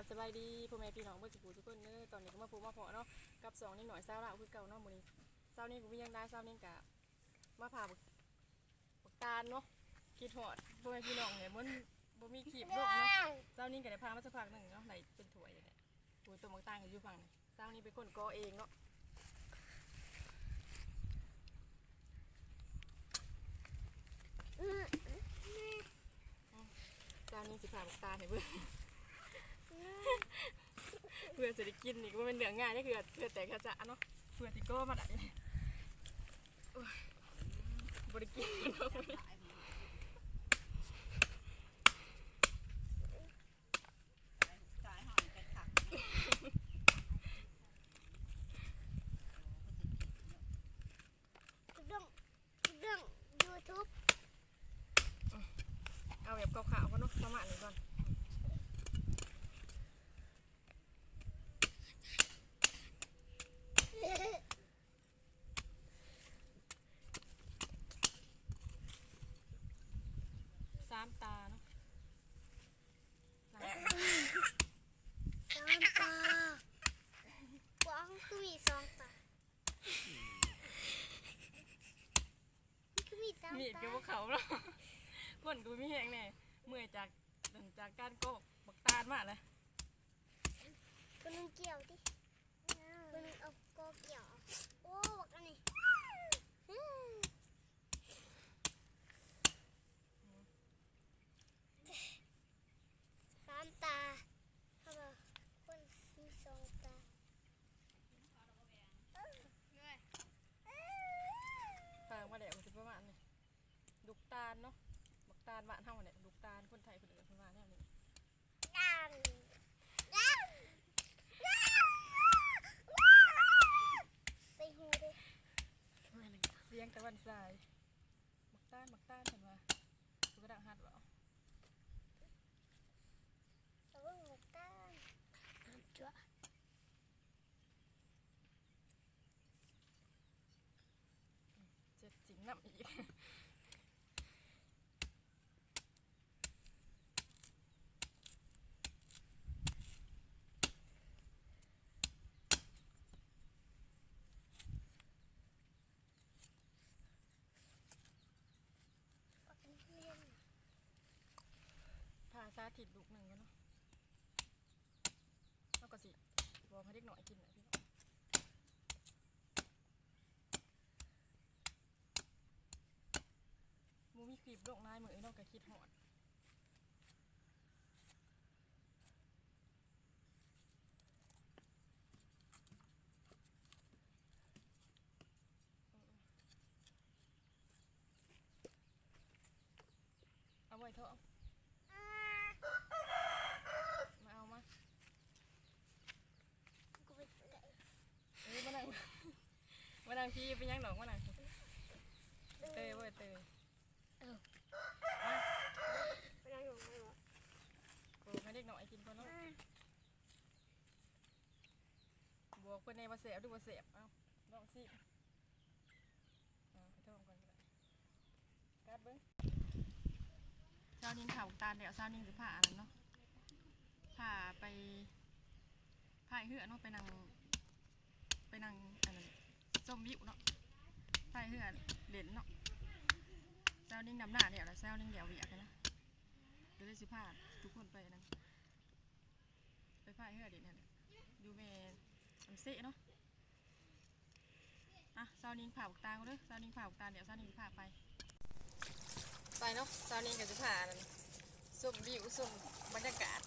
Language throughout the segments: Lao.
ສະບາຍດີພໍ່ແມ່ພີ່ນ້ອງເບິດສູ່ຜູ້ສູ່ຄົນເດີ. ຕອນນີ້ກໍມາພົບມາພໍ້ເນາະ ກັບຊ່ອງນິງນ້ອຍຊາວລາວຄືເກົ່າເນາະ. ມື້ນີ້ຊາວນິງບໍ່ມີຫຍັງຫຼາຍ ຊາວນິງກະມາຜ່າບັກ ບັກຕານເນາະ. ຄິດຮອດພໍ່ແມ່ພີ່ນ້ອງແຫຼະ ມັນບໍ່ມີຄລິບລົງເນາະ. ຊາວນິງກໍໄດ້ຜ່າມາສັກພັກໜຶ່ງເນາະ ໄດ້ເປັນຖ້ວຍແຫຼະ. ໂອ້ຍ ຕົ້ນບັກຕານກໍຢູ່ຝັ່ງນີ້ ຊາວນິງເປັນຄົນກໍເອງເນາະ. ຊາວນິງຊິຜ່າບັກຕານໃຫ້ເບິ່ງ ເພື່ອຊິໄດ້ກິນນີ້ກໍບໍ່ແມ່ນເລື່ອງງ່າຍເດ້ ເພື່ອ ເພື່ອແຕກຂະຈະເນາະ ເພື່ອຊິກໍມາໄດ້. ໂອ້ຍ ບໍ່ໄດ້ກິນເນາະ. ເບິ່ງ ເບິ່ງຢູທູບ ເອົາແບບຄາວໆກ່ອນເນາະ ປະມານນີ້ກ່ອນ. ສາມຕາເນາະ ສາມຕາ ສາມຕາ ຂອງຄືມີສອງຕາ ຄືມີສາມຕາ ມີດກໍບໍ່ເຂົ້າເນາະ ຄົນກໍບໍ່ມີແຮງແດ່ ເມື່ອຍຈາກ ຫຼັງຈາກການກໍບັກຕານມາແຫຼະ. ເພິ່ນກ່ຽວຕິ ເພິ່ນເອົາກໍກ່ຽວ ໂອ້ ບັກອັນນີ້ ສາມຕາ ເພາະວ່າຄົນມີສອງຕາ. ເບິ່ງມາແລ້ວກໍຊິປະມານນີ້ ລູກຕານເນາະ ບັກຕານບ້ານເຮົາແຫຼະ ລູກຕານ ຄົນໄທເພິ່ນເອີ້ນເພິ່ນວ່າແນວນີ້ ຕານ ຕານ ໃສ່ຫູເດ້ ສຽງຕານສາຍ ບັກຕານ ບັກຕານ ເພິ່ນວ່າ ເພິ່ນກະດັງຫັດເວົ້າ ເອົາເບິ່ງບັກຕານ ເຈັບຈິງນຳອີກ. ພາສາທິດລູກໜຶ່ງກ່ອນເນາະ ເຮົາກໍຊິບອກໃຫ້ເດັກນ້ອຍກິນແຫຼະພີ່ນ້ອງ. ບໍ່ມີຄລິບລົງຫຼາຍມື້ເນາະ ກໍຄິດຮອດ. ເອົາໄວ້ເຖາະ ມາເອົາມາ ເອີ ມານັ່ງ ມານັ່ງພີ້ ເປັນຫຍັງດອກ ມານັ່ງ ເຕີຍ ເຕີຍ ເຕີຍ ເອີ ມາ ໄປນັ່ງຢູ່ ໂອ້ ໃຫ້ເດັກນ້ອຍກິນກ່ອນເນາະ ບອກເພິ່ນແດ່ວ່າແຊບຫຼືບໍ່ແຊບ ເອົາ ລອງຊິ ເອົາ ໃຫ້ທ້ອງກ່ອນກໍໄດ້ ກັດເບິ່ງ. ຊາວນິງເຂົ້າຕານແລ້ວ ຊາວນິງຊິພາອັນນັ້ນເນາະ ພາໄປພາຍເຮືອເນາະ ໄປນັ່ງ ໄປນັ່ງອັນນັ້ນ ຊົມວິວເນາະ ພາຍເຮືອຫຼິ້ນເນາະ. ຊາວນິງດຳນາແລ້ວລະ ຊາວນິງແລ້ວວຽກແລ້ວນະ ກໍເລີຍຊິພາທຸກຄົນໄປອັນນັ້ນ ໄປພາຍເຮືອຫຼິ້ນຫັ້ນແຫຼະ ຢູ່ແມ່ນ້ຳເຊເນາະ. ອ່ະ ຊາວນິງພາອອກຕາເດີ ຊາວນິງພາອອກຕາແລ້ວ ຊາວນິງພາໄປ ໄປເນາະ. ຊາວນິງກໍຊິພາອັນນັ້ນ ຊົມວິວ ຊົມບັນຍາກາດ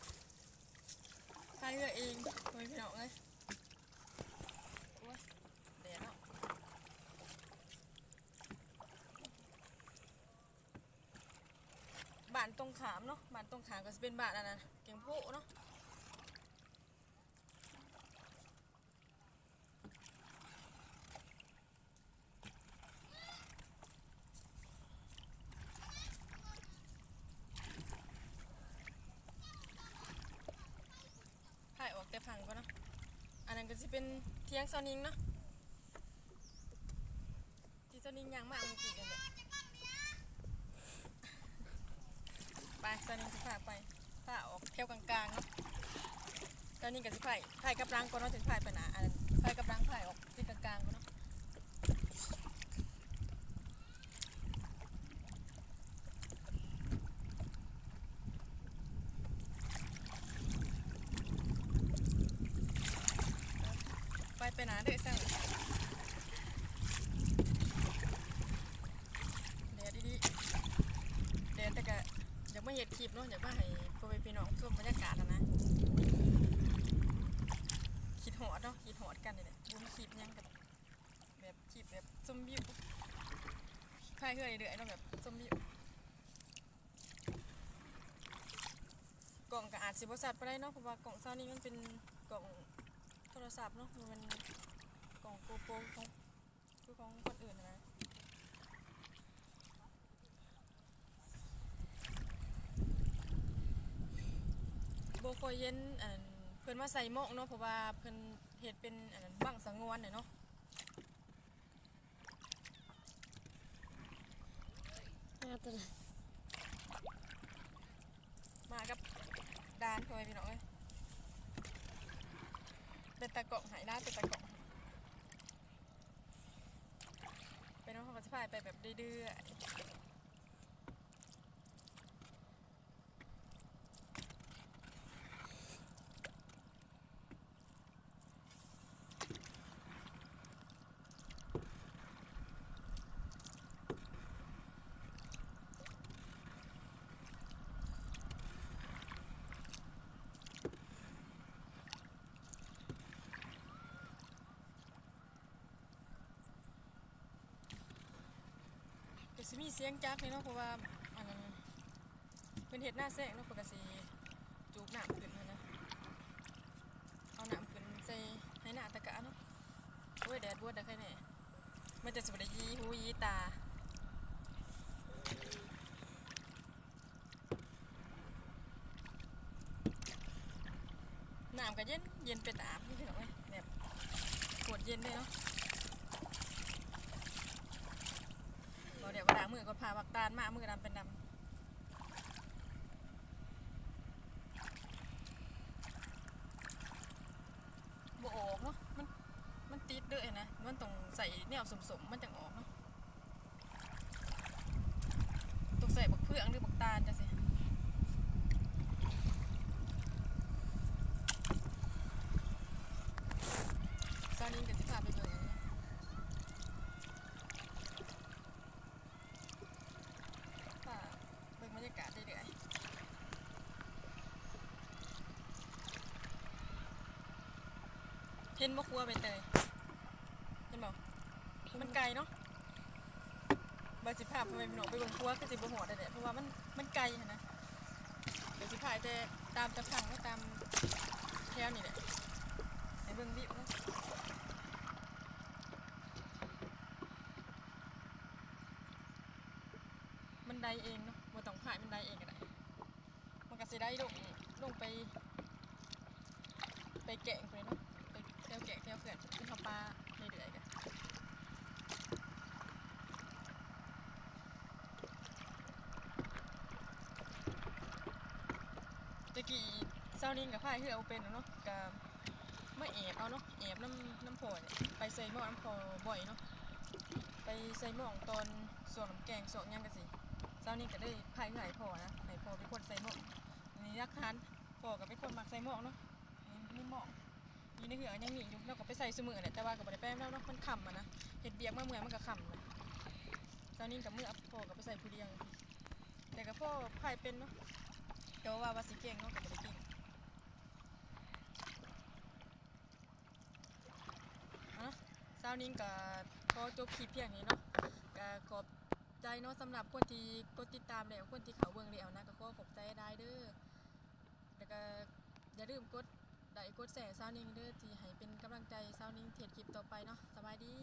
ພາຍເຮືອເອງ ໂອ້ຍ ພີ່ນ້ອງເອີຍ ໂອ້ຍ ແດດເນາະ. ບ້ານຕົງຂ້າມເນາະ ບ້ານຕົງຂ້າມກໍຊິເປັນບ້ານອັນນັ້ນ ແກ້ງໂພເນາະ. ພາຍອອກແຕ່ຝັ່ງກ່ອນເນາະ ອັນນັ້ນກໍຊິເປັນຖຽງຊາວນິງເນາະ. ທີ່ຊາວນິງຍ່າງມາເມື່ອກີ້ນັ້ນແຫຼະ ໄປ ຊາວນິງຊິພາໄປ ພາອອກແຖວກາງໆເນາະ. ອັນນີ້ກໍຊິພາຍ ພາຍກັບຫຼັງກ່ອນເນາະ ຈັ່ງພາຍໄປໜ້າ ອັນ ພາຍກັບຫຼັງ ພາຍອອກທິດກາງໆກ່ອນເນາະ. ໄປ ໄປໜ້າເດີຊັ້ນ ແດດອີ່ຫຼີ ແດດ ແຕ່ກະຢາກມາເຮັດຄລິບເນາະ ຢາກມາໃຫ້ພໍ່ແມ່ພີ່ນ້ອງຊົມບັນຍາກາດຫັ້ນນະ. ຄິດຮອດເນາະ ຄິດຮອດກັນນີ້ແຫຼະ ບໍ່ມີຄລິບຫຍັງກໍ ແບບຄລິບແບບຊົມວິວ ພາຍເຮືອເລື້ອຍໆເນາະ ແບບຊົມວິວ. ກ້ອງກໍອາດຊິບໍ່ຊັດປານໃດເນາະ ເພາະວ່າກ້ອງຊາວນີ້ມັນເປັນກ້ອງໂທລະສັບເນາະ ບໍ່ແມ່ນກ້ອງໂກໂປຣຂອງ ຄືຂອງຄົນອື່ນນະ. ບໍ່ຄ່ອຍເຫັນ ອັນ ເພິ່ນມາໃສ່ໝອກເນາະ ເພາະວ່າເພິ່ນເຮັດເປັນ ອັນ ບັ້ງສະຫງວນແຫຼະເນາະ. ມາກັບດານ ພໍ່ແມ່ພີ່ນ້ອງເອີຍ ເປັນຕາກ້ອງໃຫ້ ດານເປັນຕາກ້ອງໃຫ້. ໄປເນາະ ເຮົາກໍຊິພາໄປແບບເລື້ອຍໆ. ກໍຊິມີສຽງຈັກແດ່ເນາະ ເພາະວ່າ ອັນນັ້ນ ເພິ່ນເຮັດນາແຊງເນາະ ເພິ່ນກໍຊິຈູກນ້ຳຂຶ້ນຫັ້ນນະ ເອົານ້ຳຂຶ້ນໃສ່ໄຮ່ນາຕະກະເນາະ. ໂອ້ຍ ແດດບວດເດີ ໃຄແນ່ ມັນຈະຊິບໍ່ໄດ້ຢີຫູຢີຕາ. ນ້ຳກໍເຢັນ ເຢັນເປັນຕາອາບ ພີ່ນ້ອງເອີຍ ແບບໂຄດເຢັນເລີຍເນາະ. ເວົ້າແລ້ວກໍລ້າງມືກ່ອນ ພາບັກຕານມາ ມືດຳເປັນດຳ. ບໍ່ອອກເນາະ ມັນ ມັນຕິດເດີນະ ມັນຕ້ອງໃສ່ແນວສົມໆ ມັນຈັ່ງອອກເນາະ. ຕ້ອງໃສ່ບັກເຜືອກ ຫຼື ບັກຕານຈັ່ງຊີ້. ຊາວນິງກໍຊິພາໄປເບິ່ງ ພາເບິ່ງບັນຍາກາດເລື້ອຍໆ. ເຫັນບໍ່ຄົວໃບເຕີຍ ເຫັນບໍ່? ມັນໄກເນາະ ວ່າຊິພາພໍ່ແມ່ພີ່ນ້ອງໄປເບິ່ງຄົວ ຄືຊິບໍ່ຮອດແທ້ໆ ເພາະວ່າມັນ ມັນໄກຫັ້ນນະ. ກໍຊິພາໄປແຕ່ຕາມຕະພັງເນາະ ຕາມແຖວນີ້ແຫຼະ ໃຫ້ເບິ່ງວິວເນາະ. ມັນໄດເອງເນາະ ບໍ່ຕ້ອງພາຍ ມັນໄດເອງກໍໄດ້. ມັນກໍຊິໄດ້ລົງ ລົງໄປ ໄປແກ້ງພຸ້ນເນາະ ໄປແຖວແກ້ງແຖວເຂື່ອນ ຂຶ້ນເຂົ້າປ່າເລື້ອຍໆ. ກະ ແຕ່ກີ້ຊາວນິງກໍພາຍເຮືອບໍ່ເປັນເນາະ ກໍມາແອບເອົາເນາະ ແອບນຳ ນຳພໍ່ນີ້ ໄປໃສ່ໝໍ້ນຳພໍ່ບ່ອຍເນາະ ໄປໃສ່ໝໍ້ຕອນຊ່ວງນ້ຳແກງ ຊ່ວງຫຍັງຈັ່ງຊີ້. ຊາວນິງກໍເລີຍພາຍເຮືອໃຫ້ພໍ່ນະ ໃຫ້ພໍ່ເປັນຄົນໃສ່ໝໍ້. ນີ້ຫຼັກຖານ ພໍ່ກໍເປັນຄົນມັກໃສ່ໝໍ້ເນາະ ມີໝໍ້ຢູ່ໃນເຮືອຍັງມີຢູ່ ລາວກໍໄປໃສ່ຊຸມື້ແຫຼະ ແຕ່ວ່າກໍບໍ່ໄດ້ໄປນຳລາວເນາະ ມັນຄ່ຳຫັ້ນນະ ເຮັດວຽກມາເມື່ອຍມັນກໍຄ່ຳນະ. ຊາວນິງກໍເມືອ ພໍ່ກໍໄປໃສ່ຜູ້ດຽວ ແຕ່ກໍພໍພາຍເປັນເນາະ ແຕ່ວ່າ ວ່າຊິເກັ່ງເນາະ ກໍບໍ່ໄດ້ເກັ່ງ. ເອົາເນາະ ຊາວນິງກໍຂໍຈົບຄລິບພຽງນີ້ເນາະ ກໍຂອບໃຈເນາະ ສຳລັບຄົນທີ່ກົດຕິດຕາມແລ້ວ ຄົນທີ່ເຂົ້າເບິ່ງແລ້ວນະ ກໍຂໍຂອບໃຈຫຼາຍເດີ. ແລ້ວກໍຢ່າລືມກົດໄລກ໌ ກົດແຊ ຊາວນິງເດີ ທີ່ໃຫ້ເປັນກຳລັງໃຈຊາວນິງເຮັດຄລິບຕໍ່ໄປເນາະ. ສະບາຍດີ.